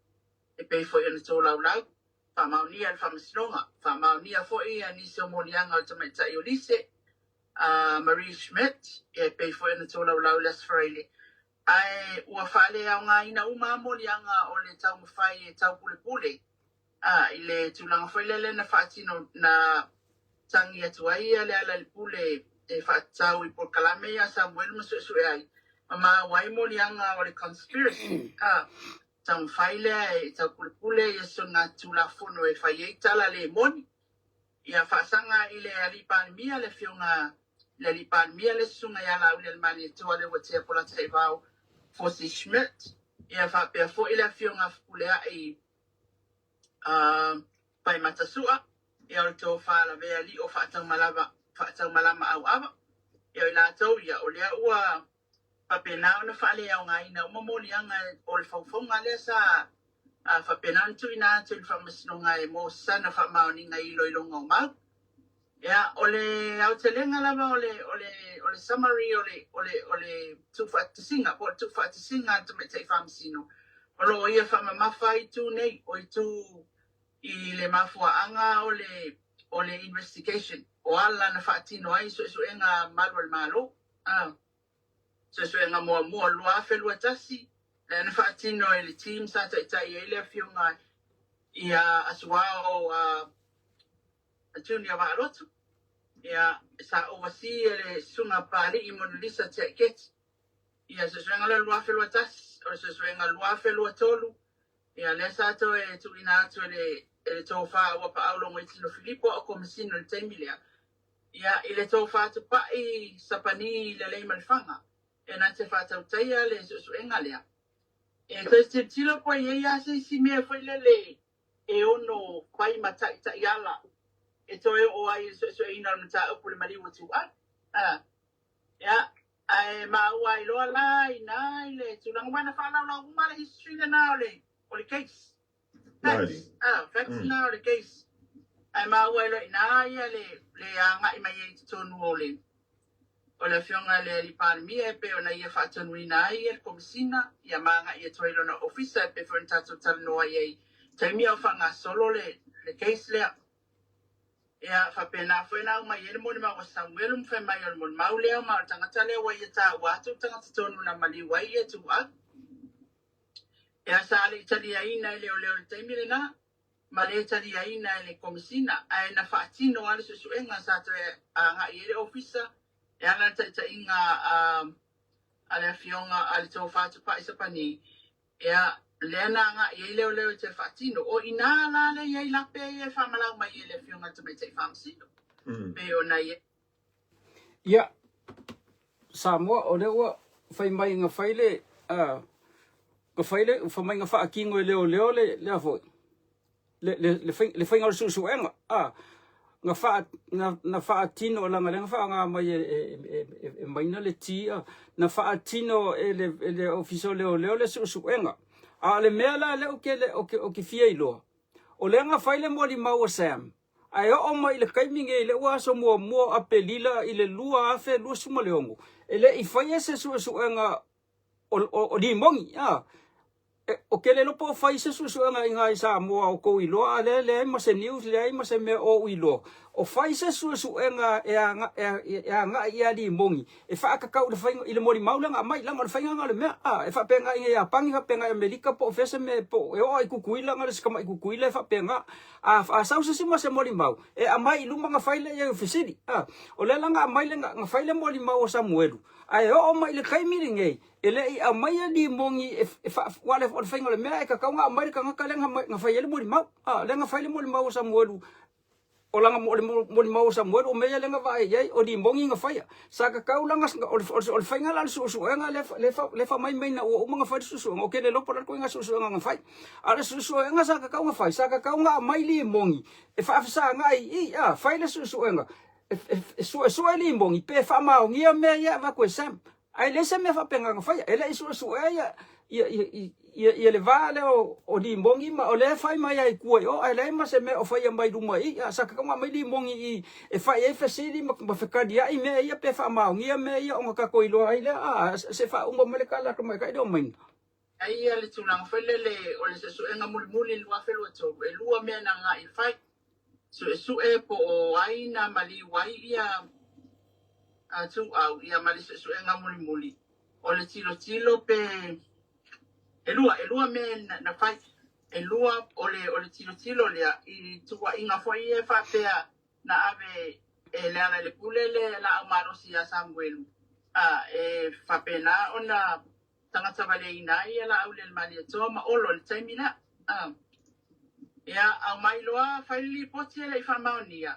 e pei foi ona tolaulau. Faamaonia le Faamasinoga. Faamaonia foi nisi o moliaga o le tamaitai o Lise, a Marie Schmidt, e pei foi ona tolaulau i le Aso Faraile. Ae ua faaleaogaina uma lava moliaga o le taumafai e taupulepule i le tulaga foi lele na faatino na tagi atu ai ia Lealailepule e faatatau i polokalame ia a Samuelu ma suesue ai, ma maua ai moliaga o le conspiracy, a taumafai lea e taupulepule ia soligatulafono e fai ai tala le moni. Ia faasaga i le Alii Palemia, le Afioga i le Alii Palemia, le Susuga ia Laaulialemalietoa Leuatea Polataivao Fosi Schmidt, ia faapea foi le Afioga Fepuleai Faimata Sua, ia o le tofa lavea lio faataumalava, faataumalama auava. Ia o i latou ia, o lea ua faapena ona faaleaogaina uma moliaga o le faufauga lea sa faapena ona tuuina atu i le Faamasinoga e mo sana faamaoniga i iloiloga o mau. Ia, o le aotelega lava o le, o le, o le summary o le, o le, o le tuufaatasiga, po o le tuufaatasiga a le Tamaitai Faamasino, o lo o ia faamamafa itu nei, o itu i le mafuaaga o le, o le investigation, o ala na faatino ai suesuega malu a le Malo. A. Suesuega muamua 2021, lea na faatino e le team sa taitai ai le Afioga ia Asuao Junior Vaalotu, ia, sa oversee e le Susuga Papalii Monalisa Tiaiketi. Ia, suesuega lea 2021, o le suesuega 2023, ia, lea sa toe tuuina atu e le, e le tofa ua Paau Logoitino Filipo a o Komesina i le taimi lea. Ia, i le tofa tupai Sapani i le Leimalefaga, e na te faatautaia le suesuega lea. E toe tilotilo po i ai lava se isi mea foi lele e ono fai ma taitaiala e toe oo ai i le suesueina o le mataupu i le maliu o Tuuau. A, ia, ae maua ai loa la i ina i le tulaga, aua na faalaulau uma le history lena o le, o le case. Facts, ah, facts na o le case. Ae maua ai loa i ina ia le, le agai mai ai i totonu o le, o le Afioga i le Alii Palemia e pei ona ia faatonuina ai e le Komesina ia ma agai atu ai i lona ofisa e pei foi ona tatou talanoa ai i taimi a o faagasolo le, le case lea. Ia, faapena foi ona aumai ai le molimau a Samuelu ma fai mai o le molimau lea ma o le tagata lea ua ia taua atu le tagata tonu na maliu ai ia Tuuau. Ia, sa le i taliaina e leoleo i le taimi lena, ma le taliaina e le Komesina, ae na faatino lava le suesuega sa toe agai ai le Ofisa e ala i le taitaiga a le Afioga a le Tofa Tupai Sapani, ia, lea na agai ai leoleo e toe faatino. O i ina la lea i ai lape ia e faamalau mai e le Afioga i le Tamaitai Faamasino, pei ona i ai. Ia, Samoa, o lea ua fai mai na fai le, na fai le, fai mai na faatino e leoleo le, lea foi, le, le, le, fai, le faiga o le suesuega, a, na, faa, na, na faatino, leaga lea na faaaoga mai e, e, e, e, e Maina le T, a, na faatino e le, e le Ofisa o Leoleo le suesuega. A o le mea la lea ou te, ou te, ou te fia iloa, o lea na fai le molimau a Sam, Ae oo mai i le taimi nei, lea ua aso muamua o Aperila i le 2026, e le i faia se suesuega o limoni. Ou te le iloa po o fai se suesuega i ina i Samoa o tou iloa, a o lea e leai ma se news, leai ma se mea o ou iloa. O fai se suesuega e agai ia limoni e faatatau i le faiga, i le molimau lea na aumai, leaga o le faiga lena o le mea. A, e faapena i Iapani, faapena i Amerika po o fea se mea, po e oo lava i Tutuila, na o le isi tamai Tutuila e faapena. A, a sau se isi ma se molimau, e aumai i luma ona fai lea i ai o fesili. A, o lea la na aumai le, na fai le molimau a Samuelu, ae oo mai i le taimi lenei, e le i aumaia limoni e, e faa, aua o le faiga o le mea e tatau ona aumai le tagata lea na fai ai le molimau. A, lea na fai le molimau a Samuelu, O lana o le molimau o Samuelu, o mea ia lea na vaai i ai, o limoni na faia. Sa tatau la o le, o le faiga la o le suesuega lea, lea, lea faamai mai ina ua uma ona fai le suesuega, ou te le iloa po o le a le ituaiga suesuega na fai. A o le suesuega sa tatau ona fai, sa tatau ona aumai limoni e faafesagai i i, a, fai le suesuega, e, e, e suesue limoni pe faamaonia mea ia e avatu e Sam. Ae leai se mea faapena na faia. E le i suesuea ia, ia, ia, ia, ia le va lea o, o limoni ma o lea e fai mai ai tua i o, ae leai ma se mea o faia mai luma i i. A sa tatau ona aumai limoni i e fai ai fesili ma, ma fekaliai mea ia pe faamaonia mea ia ona tatou iloa ai lea. A, se faauma mai le tala a le tamaitai lea o Maina. Ai ia le tulaga foi lele o le suesuega mulimuli i le 2023, e lua mea na agai e fai. Suesue po o ai na maliu ai ia Tuuau ia ma le suesuega mulimuli o le tilotilo pe e lua, e lua mea na fai. E lua o le, o le tilotilo lea i tuuaiga foi ia e faapea. Na ave e Lealailepule le laau malosi iā Samuelu, a e faapena ona tagata valeina ai ia Laaulialemalietoa ma Olo i le taimi lea. A. Ia, aumai loa fai le lipoti e le i faamaonia,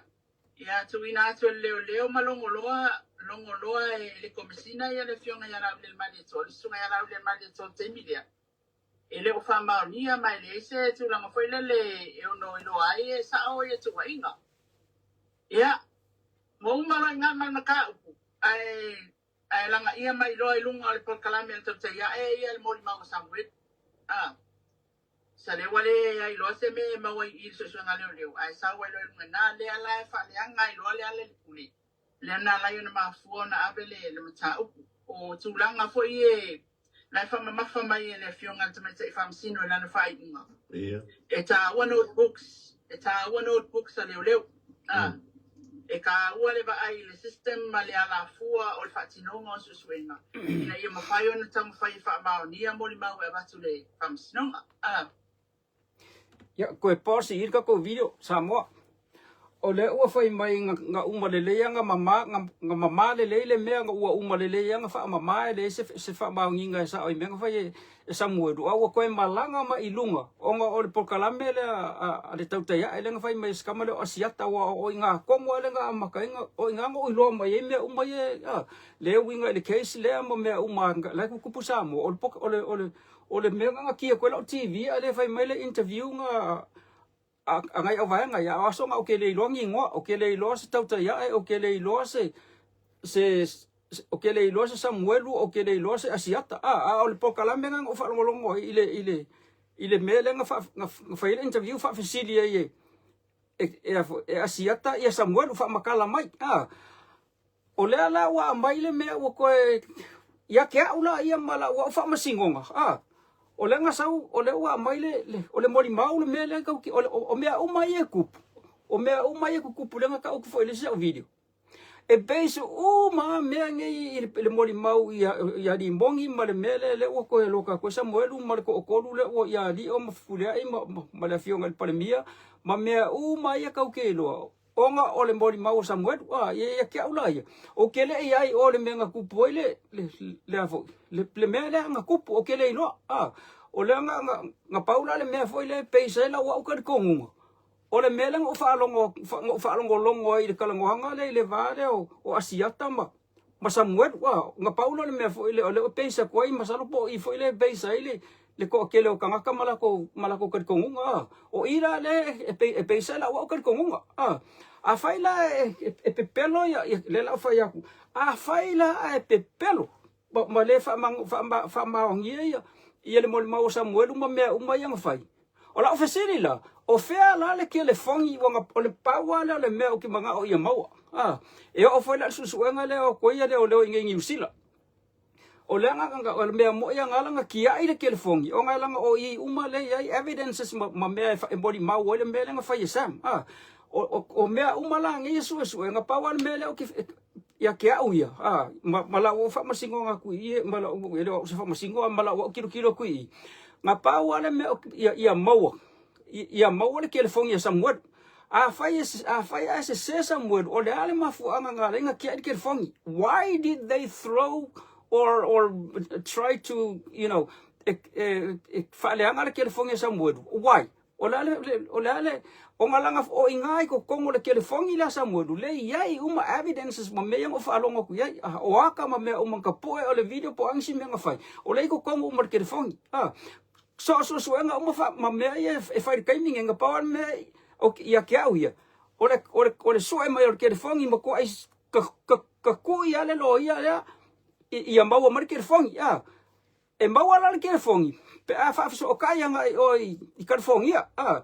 ia tuuina atu e le leoleo ma logoloa, logoloa e le Komesina ia le Afioga ia Laaulialemalietoa, le Susuga ia Laaulialemalietoa i le taimi lea. E le o faamaonia ma e leai se tulaga foi lele e ono iloa ai e sao ia tuuaiga. Ia, ua uma loa i ina ma le mataupu, ae, ae lagaia mai loa i luga o le polokalame a le tautai ae ia le molimau a Samuelu. A, sa lea ua leai loa se mea e maua i i i le suesuega a leoleo, ae sau ai loa i luga i ina, lea la e faaleaga ai loa Lealailepule. Lea na ala ai ona mafua ona ave le, le mataupu. O tulaga foi e la e faamamafa mai e le Afioga i le Tamaitai Faamasino i lana faaiuga. Ia. E taua notebooks, e taua notebooks a leoleo. A, e taua le vaai i le system ma le alafua o le faatinoga o suesuega ina ia mafai ona taumafai e faamaonia molimau e avatu i le Faamasinoga. A. Ia, koe pause i le tatou video, Samoa. O lea ua fai mai nga uma lelei nga mama, nga mama lelei le mea nga ua uma lelei nga faamama e leai se, se faamaoniga e sao i mea nga fai e, e Samuelu, a ua koe malaga mai i luga, ona o le polokalame lea a, a le tautai ae lea na fai mai e si tama lea o Asiata, aua o i ina tonu lava lea na amata ai, o i ina na ou iloa mai ai mea uma ia, a, le uiga i le case lea ma mea uma la e tutupu i Samoa, o le, o le, o le, O le mea na natia atu ai lau TV a lea fai mai le interview na a nai au vaega ia, o aso na ou te le iloa ni igoa, ou te le iloa se tautai ae, ou te le iloa se se ou te le iloa se Samuelu, ou te le iloa se Asiata. A, a o le polokalame na na ou faalogologo ai i le i le i le mea lea na, fa, na, na fai ai le interview faafesili ai e e, e, e Asiata ia Samuelu faamatala mai. A, O lea la ua aumai le mea ua toe ia te au la ia ma lau au faamasinoga, a, o lea na sau, o lea ua aumai le, le, o le molimau le mea lea tau, o, o mea uma ia e tupu, o mea uma ia e tutupu lea na tau atu foi i le isi au video. E base uma lava mea nei i le, le molimau ia, ia Limoni ma le mea lea, lea ua toe loka atu ai Samuelu ma le toatolu lea ua ia Lio ma Fepuleai ma, ma, ma le afioga i le Palemia ma mea uma ia tau te iloa. Ona o le molimau o Samuelu, a, ia ia te au la ia, ou te le i ai o le mea na tupu ai le, le, le a foi, le, le mea lea na tupu, ou te le iloa, a, o lea na, na, na pau la le mea foi lea e pei lau au talitonuga, o le mea lea na ou faalogo, na ou faalogologo ai i le talanoaga lea i le va lea o, o Asiata ma, ma Samuelu, a, na pau lea o le mea foi lea, o lea e base atu ai, masalo po o i foi lea e base ai le, le toatele o tagata ma latou, ma latou talitonuga, a. O i la lea e, e, e base ai lau au talitonuga, a. Afai la e, e, e pepelo ia, ia lea la ou fai atu, afai la ae pepelo, ma, ma le faamaonia ia, ia le molimau o Samuelu ma mea uma ia na fai. O lau fesili la, o fea la le kelefoni ua na, o le pau lava lea o le mea ou te manao ia maua. A, e oo foi la i le suesuega lea o koe ia leoleo i inei i Niu Sila. O le aga, o le mea moi aga ala na kiai le kelefoni, ona e laga o i uma lea i ai evidences ma, ma mea e, e molimau ai le mea lea na fai e Sam. A, o, o, o mea uma la nei e suesuega, pau lava le mea lea ou te, ia te au ia, a, ma, ma lau au faamasinoga atu i i, ma lau, e le o au se faamasino, a ma lau au tilotilo atu i i, na pau lava le mea ia, ia maua, ia maua le telefoni a Samuelu. Afai e, afai ae sese Samuelu, o le a le mafuaaga na ala ai na tiai le telefoni? Why did they throw or, or try to, you know, e, e, e faaleaga le telefoni a Samuelu? Why? O le a le, le, o le a le, ona laga o i ina i totonu o le telefoni lea a Samuelu, lea e i ai uma evidences ma mea ia na ou faalogo atu i ai, o aka ma mea uma na tapue o le video po o a nisi mea na fai, o lea e i totonu uma o le telefoni. So o suesuega uma fa, ma mea ia e fai i le taimi nei, na pau lava le mea o, ia te au ia, o le, o le, o le sue mai o le telefoni ma toai ka, ka, ka kui lava le loia lea ia maua mai le telefoni. E maua la le telefoni pe a faafesootai agai i o i California, a.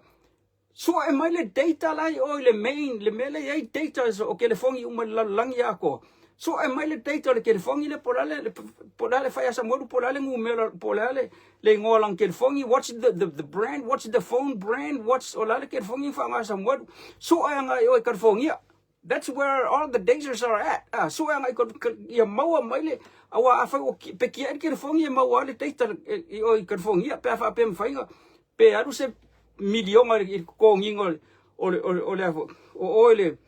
Sue mai le data la i o i le main, le mea lea e i ai data o telefoni uma i le lalolagi atoa. Sue mai le data o le telefoni lea po o le a le, po o le a le fai a Samuelu, po o le a le numera, po o le a le, le igoa o lana telefoni, what's the, the, the brand, what's the phone brand, what's, o le a le telefoni na faaaoga e Samuelu. Sue agai i o i California. That's where all the dangers are at. Ah, sue agai ia maua mai le, aua afai ua pe kiai le telefoni e maua ai le data i o i California, pe a faapea mafai na, pe alu se miliona i le totogiina o le, o le, o le, o le, o oe le,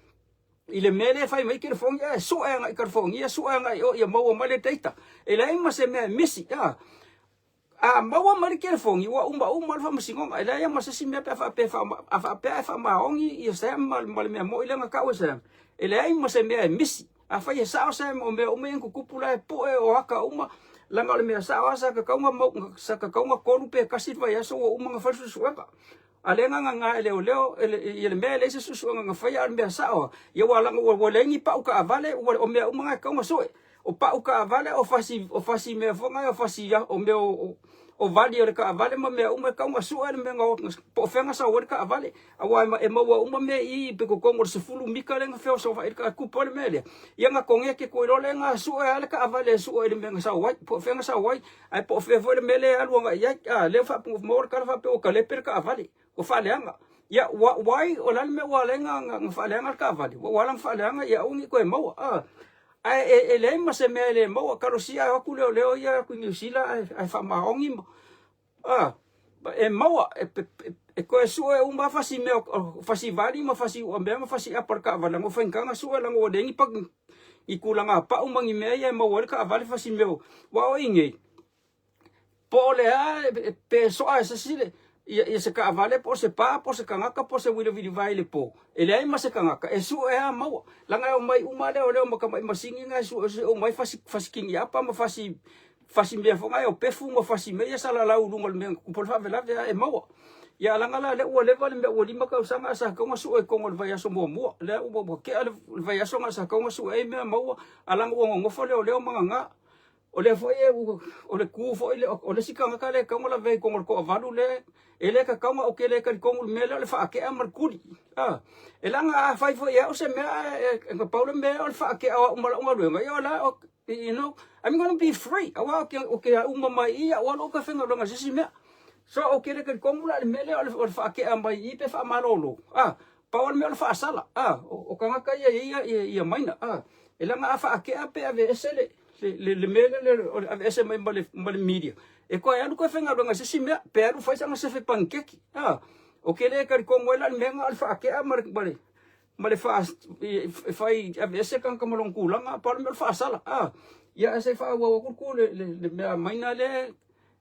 I le mea lea e fai mai California, e sue agai i California, sue agai i o ia maua mai le data. E leai ma se mea e misi, a. A maua mai le telefoni, ua uma uma le faamasinoga. E leai lava ma se isi mea pe a faapea a faapea e faamaoni ia Sam ma, ma le mea moi lea na tau e Sam. E leai ma se mea e misi. Afai e sao Sam o mea uma ia na tutupu la e pue o aka uma, leaga o le mea sao lava sa tatau ona mau, sa tatau ona tolu pe tasi le vaiaso ua uma ona fai le suesuega. A lea na gaga e leoleo ia le mea e leai se suesuega na faia, a o le mea sao lava, ia ua leaga ua leai ni pau taavale, ua o mea uma na e tatau ona sue. O pau taavale, o fasi, o fasi mea foi na, o fasi o mea o, o vali o le taavale ma mea uma e tatau ona sue le mea na, po o fea na sau ai le taavale. Aua e maua uma mea i i pe totonu o le 10 mita lea na feosoofai ai le taavale, tupu ai le mea lea. Ia na koneti atu ai loa lea na sue lava le taavale e sue i le mea na sau ai, po o fea na sau ai. Ae po o fea foi le mea lea e alu agai i ai. A, lea ua maua le tala faapea ua talepe le taavale, ua faaleaga. Ia, ua, why, o le a le mea ua ala ai ona faaleaga le taavale? Ua ala ona faaleaga ia aua ne i toe maua. A, ae e, e leai ma se mea e le maua. Talosia e o atu leoleo ia atu i Niu Sila ae, ae faamaoni ma, a, e maua, e, e, e toe sue uma fasi mea, fasi vali ma fasi ua mea ma fasi apa o le taavale, leaga ua faigata ona sue leaga ua leai ni pa, i tulaga pau ma ni mea ia e maua ai le taavale fasi mea aua o i nei po o le a pe soa e se isi le ia, ia se taavale po o se pa po o se tagata po o se wilewilivae i le po e leai ma se tagata e sue a maua leaga e omai uma leoleo ma tamai masini na e sue sue uma ai fasi fasi kiniapa ma fasi fasi mea foi na e o pefu ma fasi mea ia salalau i luga o le mea na tupu ai le faalavelave a e maua. Ia leaga la lea ua leva le mea ua 5 tausaga ae sa tatau ona sue i totonu o le vaiaso muamua. Lea ua ua tea le vaiaso na sa tatau ona sue ai mea maua a leaga ua nonofo leoleo ma gaga. O lea foi e o le ku foi le o le isi tagata lea e tatau ona lavea i totonu o le toavalu lea e le tatau ona ou te le talitonu i le mea lea o le faatea ma le tuli. A, e leaga afai foi e au se mea ae na pau le mea o le faatea o au ma lau galuega, ia o la You know, I'm gonna be free. Aua ou te, ou te uma mai i au alo ka faigaluega i se isi mea. So ou te le talitonu la i le mea lea o le, o le faatea mai i pe faamalolo. Ah, pau o le mea o le faasala. Ah, o, o tagata ia e ia, ia, ia maina. Ah, e leaga a faatea pe aveese le, le, le, le mea lea o le aveese mai ma le, ma le media. E toe alu toe faigaluega i se isi mea, pe alu fai sana sefe panikeki. Ah, ou te le talitonu ai la i le mea lena o le faatea ma le, ma le, ma le faa e fai aveese tagata ma lona tulaga pau le mea o le faasala a ia ae se i faaauau atu le le le le mea maina lea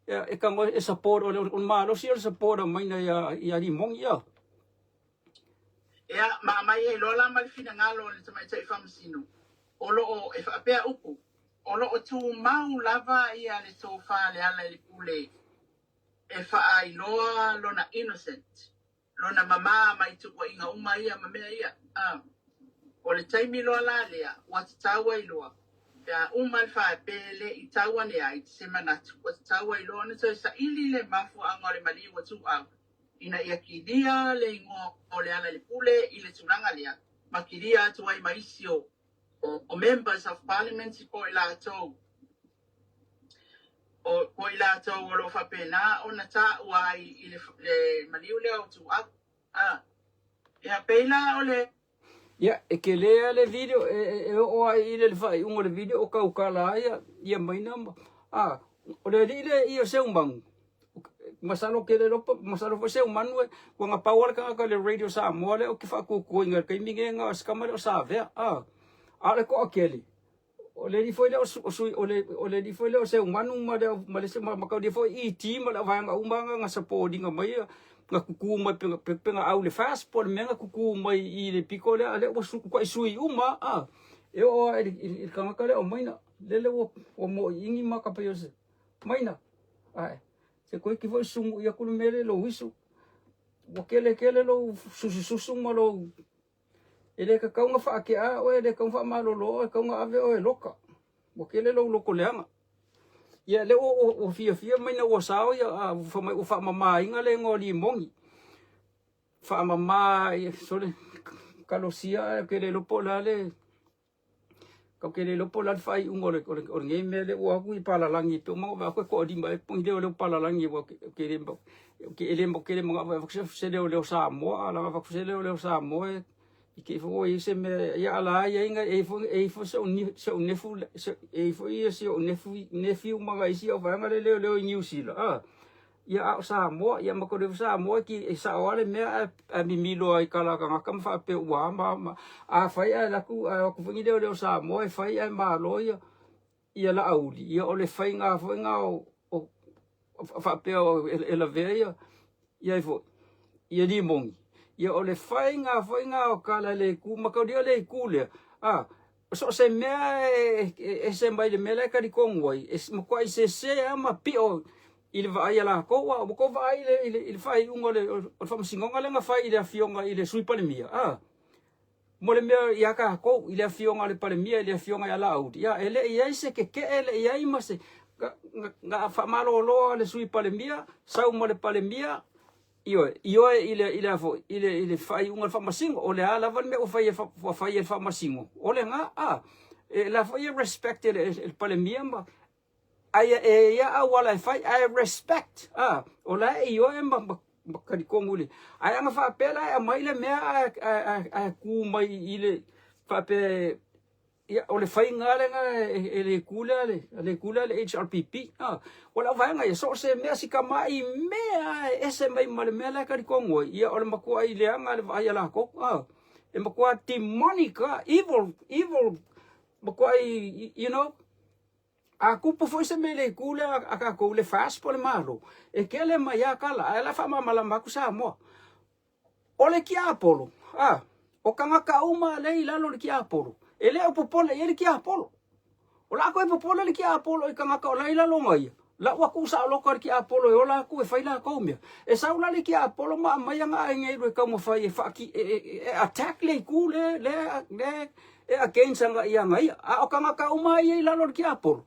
e tago e support o le o le malosi o le support a maina ia ia Limoni ia. Ia, ma aumai ai loa la ma le finagalo o le tamaitai faamasino, o lo o, e faapea upu, o lo o tumau lava ia le tofa a Lealailepule e faailoa lona innocent lona mamā mai tuuaiga uma ia ma mea ia. A, o le taimi loa la lea, ua tatau ai loa, pe a uma le faepe le i tau ane ai se manatu, ua tatau ai loa ona toe saili le mafuaaga o le maliu o Tuuau, ina ia kilia le igoa o Lealailepule i le tulaga lea, ma kilia atu ai ma isi o, o Members of Parliament po o i latou O, ko i latou o lo o faapena ona taua ai i le, le maliu lea o Tuuau. A, ia, pei la o le. Ia, e kele lava le video, e, e, e oo lava i le faaiuga o le video o tautala ai ia, ia maina ma, a, o le alii lea i o Seumanu, masalo ke le lopa, masalo foi Seumanu e, ua na pau lava le tagata i le Radio Samoa lea ou te faatuatuaina i le taimi nei na o se tama lea o Savea, a, a o le toatele, O le alii foi lea o sui o le o le alii foi lea o Seumanu ma le ma le ma mataulia foi ET ma le vaega uma na na support ina mai na tutu mai pe pe, pe na au le fast po o le mea na tutu mai i le pito lea lea ua su, ua sui uma a e oo lava i le tagata lea o Maina lele ua ua moiini ma ka pai o se Maina ae se koiki foi sumu ia ku le mea lea lou isu ua kele kele lou susususu ma lou E le tatau ona faatea oe, e le tatau ona faamalolo oe, e tatau ona ave oe e loka. Ua tele lou loto leaga. Ia lea ua, ua, ua fiafia mai na ua sao ia, a, fai mai ua faamamaina le igoa o Limoni. Faamama, ia, sole, kalosia ae ou te le iloa po o le a le, Kau ke le iloa po o le a le faaiuga o le, o le, o lenei mea lea ua atu i palalagi pe uma ona vaai atu e toalima ea ni leoleo palalagi aua ke, ke le, ke e le, ke le manao e avatu se leoleo Samoa a leaga avatu se leoleo Samoa e i te i foi ua i ai se mea ia a la ia inga e i foi e i foi se o ni se o nefu se e i foi ia se o nefu nephew ma nai isi au vaega le leoleo i Niu Sila a. Ia a o Samoa, ia ma kore Samoa ki e sao ale mea ae ae mimilo ai kala kangaka ma faapea ua a ma ma a fai ae laku ae o atu foi ni leoleo Samoa e fai ae malo ia ia Laauli, ia o le faiga foi na o o faapea e lavea ia ia ai foi ia Limoni, ia o le faiga foi na o kala le ku ma kaulia le ku lea a so o se mea e ese mai le mea la e talitonu ai, e matuai sese lava ma pio i le vaai a latou, a ua tou vaai i le, i le faaiuga o le, o le faamasinoga lea na fai i le afioga i le Sui Palemia, a mo le mea ia tatou, i le afioga a le Palemia, i le afioga ia Laauli, ia, e le i ai se keke'e, e le i ai ma se, na faamalolo le Sui Palemia, sau ma le Palemia, Ioe, ioe i le, i le a foi, i le, i le faaiuga o le faamasino, o le a lava le mea ua fai e, ua fai e le faamasino, o lena, a, e la foi e respect e le, e le Palemia ma, aia e ia auala e fai, ae respect, a, o la e ioe ma, ma, ma talitonu i le, ae ana faapea la e aumai le mea ae, ae, ae, ae tu mai i le, faapea Ia, o le faiga lena e le itu lea, le itu lea le HRPP. A, o lau vaega ia, so o se mea si tamai mea e ese mai ma le mea la e talitonu ai, ia o le matuai leaga le vaai a latou. A, e matua demonic, a, evil, evil, matuai, you know, a tupu foi se mea i le itu lea a tatou, le FAST po o le Malo, e tele mai lava tala, ae o le a faamalamalama atu Samoa. O le tiapolo, a, o tagata uma lea i lalo o le tiapolo, e le o popole i ai le tiapolo. O le a toe popole le tiapolo i tagata o la i lalo ona ia, la ua tuusaoloto e le tiapolo e ola atu e fai latou mea. E sau la le tiapolo ma aumai ana aiga e taumafai e faaki, e, e, e attack le itu le, le, le, e against ana ia ana ia. A o tagata uma ia i lalo o le tiapolo,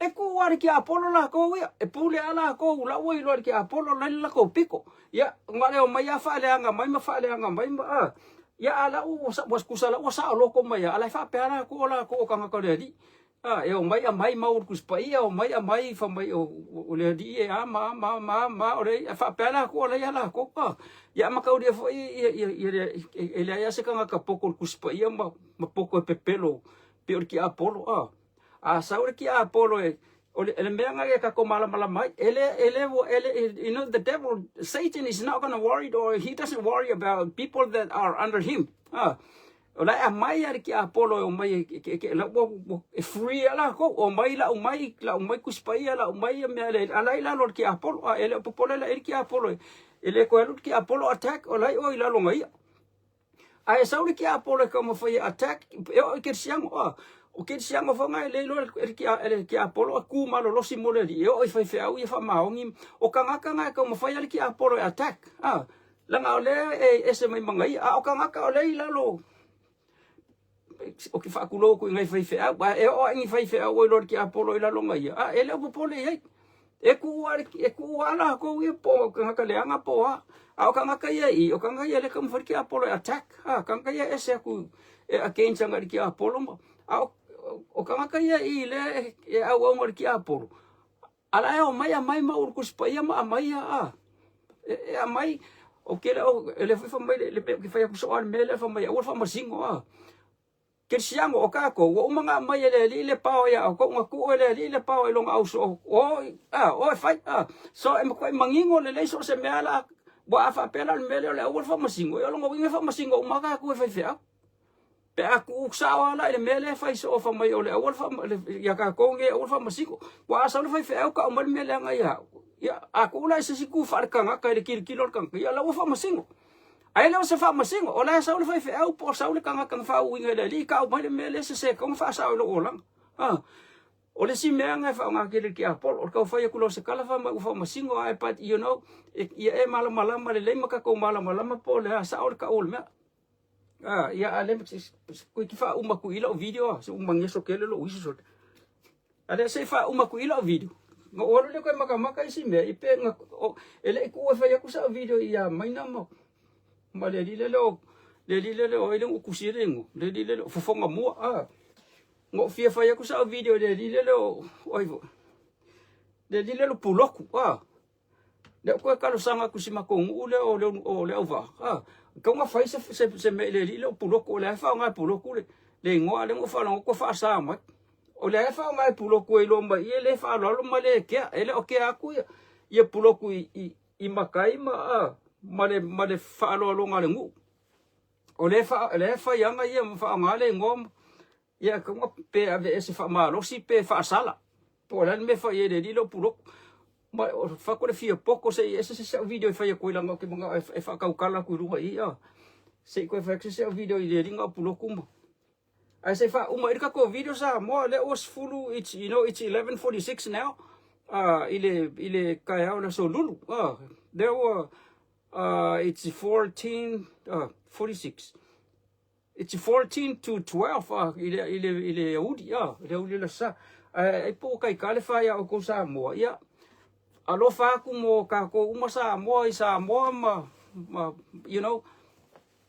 E kū a le tiapolo lakou ia, e pule a lakou, la ua iloa e le tiapolo la le lakou piko. Ia, na leo mai a faaleaga mai ma faaleaga mai ma a. Ia a la ua ua tusa la ua saoloko mai a la e faapea lakou o lakou o tagata o le Alii. A e omai aumai mau o le Tusi Paia, omai aumai fai mai o le Alii e a ma a ma a ma a ma o le faapea lakou o la ia lakou. A ia mataulia foi ia ia ia e leai a se tagata poto o le Tusi Paia ma ma poto e pepelo pei o le tiapolo. A A sau le tiapolo e, o le, le mea nga e tatou malamalama ai, e le, e le, e le, you know, the devil, Satan is not gonna worry or he doesn't worry about people that are under him. Ah, o la e aumai a le tiapolo e omai e, e, e, la, ua, ua, e free a lakou, omai lau mai, lau mai Tusi Paia, lau mai ia mea le, a la i lalo o le tiapolo, a e le o popole la i le tiapolo e, e le toe alu le tiapolo attack, o la i o i lalo na ia. Ae sau le tiapolo e taumafai e attack, e oo i kerisiano, a, o kerisiano foi na e le iloa e le, e le tiapolo e ku malolosi mo le alii, e oo i faifeau ia faamaoni, o tagata na e taumafai a le tiapolo e attack, a, leaga o lea e ese mai ma ia, a o tagata o lea i lalo, o ke faatulou atu i nai faifeau, a e oo ae ni faifeau ua iloa le tiapolo i lalo na ia, a e le o popole i ai. E kuu a, e kuu a lakou ia po o tagata leaga po o a. A o tagata ia i, o tagata ia le taumafai le tiapolo e attack. A, tagata ia e ese atu e against agai le tiapolo ma, a o, o tagata ia i lea e, e auauna i le tiapolo. A la e omai aumai mau o le Tusi Paia ma aumai ia, a. E, e aumai, o kele o, e le foi fai mai le, le mea, ke fai atu soo a le mea lea fai mai aua le faamasino, a. Kerisiano o kākou, ua uma na aumai e le Alii le pao iā ʻoukou, na tuu e le Alii le pao i lona auso, o, a, o e fai, a. So e matuai manino lelei so o se mea la, ua a faapea la o le mea lea o le aua le faamasino, ia o lona uiga e faamasino uma lava kākou e faifeau. Pe a tuu sao lava la i le mea lea e fai soo fai mai o le aua le faa, iā kākou nei aua le faamasino. Ua a sau le faifeau tau mai le mea leaga ia au, ia a tuu la i se isi itu faaletagata i le tilotilo a le tagata, ia o la ua faamasino. Ae le o se faamasino, o la e sau le faifeau po o sau le tagata na faauuina e le Alii, tau mai le mea lea sese tatau ona faasao i lou olaga. A, o le isi mea na e faaaoga tele e le tiapolo, o le tau fai atu loa o se tala fai mai ua faamasino ae but you know, e, ia e malamalama lelei ma tatou malamalama po o le a sao le tau o le mea. A, ia a le, toeitiiti faauma atu i i lau video a, se ua mageso tele lou iso sole. A lea se i faauma atu i lau video. Na ou alu lea koe makamaka isi mea, i pe na, o, e le i kuu e fai atu sau video ia maina ma, ma le alii lele o, le alii lele o ai le utusi e le ingoa, le alii lele o fofoga mua, a. Na ou fia fai atu sau video i le alii lele o, o ai foi, le alii lele o Puloku, a. Lea ou toe talosaga atu i si matou nuu lea o le, o Leauvaa, a, tatau ona fai se, se, se mea i le alii lea o Puloku, o lea e faaaoga e Puloku le, le igoa, a o lea na ou faalogo atu ua faasa mai. O lea e faaaoga e Puloku e iloa mai i i e le faaaloalo ma le kea, e le o kea atu ia. ia puloku i, i, i makai ma, a, ma le, ma le faaaloaloga a le nuu. O le fa, le faiaga ia ma faaaoga le igoa ia kauga pe aveese faamalosi pe faasala. Po o le a le mea e fai ai e le alii lea o Puloku. Ma o fako le fia poto se i ese se isi au video e fai atu ai leaga ou te manao e faatautala atu i luga i i a. Se i toe fai atu se isi au video i le alii na o Puloku ma. Ae se i faauma ai le tatou video Samoa lea ua 10 it's you know it's 11:46 now i le i le taeao o le aso Lulu. Lea ua it's 14 46 It's 14 to 12 i le, i le, i le aoauli, i le aoauli o le aso Sa. Ae ai po o taita le fa iā ʻoukou Samoa, ia, alofa atu mo kākou uma Samoa i Samoa ma, ma, you know,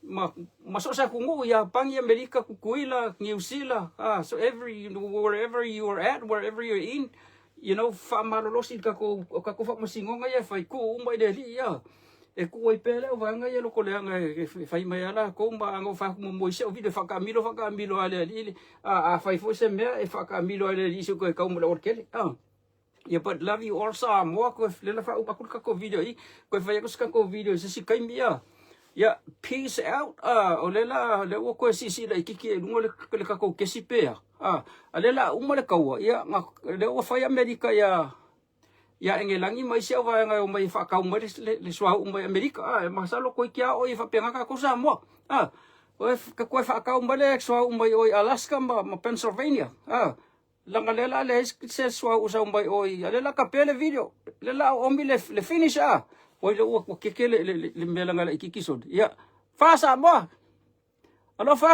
ma, ma so o se atunuu, Iapani, Amerika, Tutuila, Niu Sila, so every, wherever you are at, wherever you're in, you know, faamalolosi i le tatou, o tatou faamasinoga ia e fai, tuu uma i le Alii, E kū ai pea le auvaega ia loko leaga e fai mai lava lakou ma ana fai atu muamua i si au video e faataamilo faataamilo lava e le alii a fai foi se mea e faataamilo lava e le alii se i toe tau ma le aualatele a. Yeah, but love you all Samoa koe lela faauma atu le tatou video i koe fai atu se tatou video i se isi taimi a. Yeah, peace out. O le la lea ua toe siisii laitiiti ai i luga le tatou kesi pea. A lea la uma le taua, ia lea ua fai Amerika ia Ia Engelagi ma isi auvaega e omai e faatau mai le suauu mai Amerika. A, e masalo toeitiiti lava oi e faapena tatou Samoa. A, oe toe faatau mai le suauu mai oi Alaska ma, ma Pennsylvania. A, leaga lea la leai se suauu sau mai oi. A lea la tapea le video. Lea la oomi le, le finish a. Oi le ua keke le, le, le, le mea laga laitiiti soli. Ia, fa Samoa. Alofa.